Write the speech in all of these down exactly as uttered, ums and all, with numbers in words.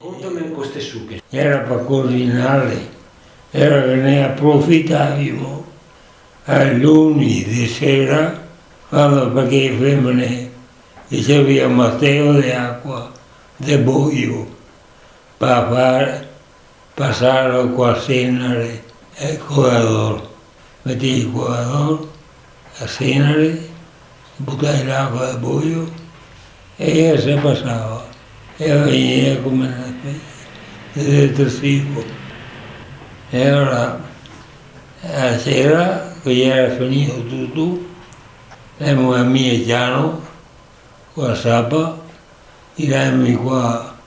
Contame co ste suche. Iera par cosinarle, iera che ne aprofitavimo ai luni de sera, quando, parché e femene ghe serviva un masteo de acua, de boio, par far pasar co a senare e coador. Metevi el coador, a senare, butavi l'acua de boio e ea se pasava. E ea vegnea come na specie de detersivo. E alora, a sera, che iera finìo tuto, ndemo a mi e Ciano, co a sapa, tiremo qua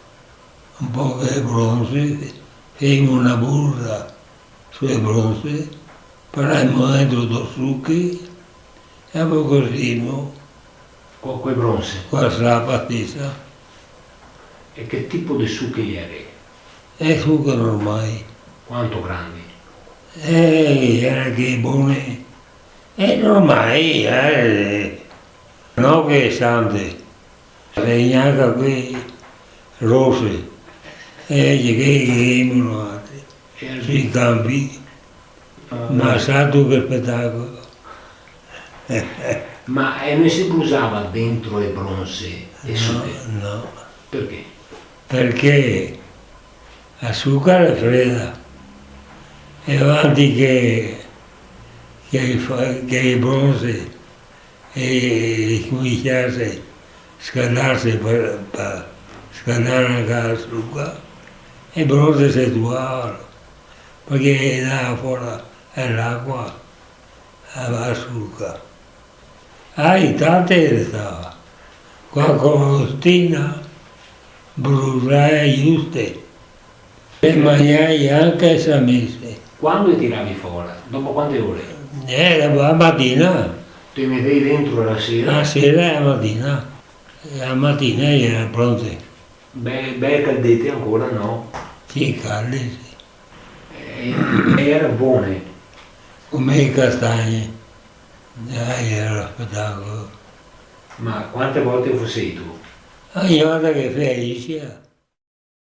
un poco de bronse, femo na burla su e bronse, paremo dentro do suche e po cosimo. Co, co e bronse? Co a sapa stesa. E che tipo de suche iere? E suche normai. Quanto grandi? Eh, iera che bone. E normai, eh, no che sante. E gnanca quee rose, e che, che, che ghemo noaltri, sui campi. Ah. Ma sa ti che spetacolo. Ma, eh, no se brusava dentro e bronse e suche? No, no. Parché? Parché a suca l'è freda, e vanti che, che fa, che e bronse e scominsiase a scaldarse par, par scaldar anca a suca, e bronse se tuava, parché dava fora l'acua a, a suca. Ah, in tante restava. Qualcosina brusava giuste. E magnai anca e samese. Quando e tiravi fora? Dopo quante ore? Eh, la matina. Te metevi dentro la sera? La sera e la matina. E la matina iera pronte. Be-, bele caldete ancora, no? Sì, calde, sì. E, e iera bone? Come e castagne. Dai, iera un spetacolo. Ma quante volte o fasevi ti? Ogni volta che fea isia.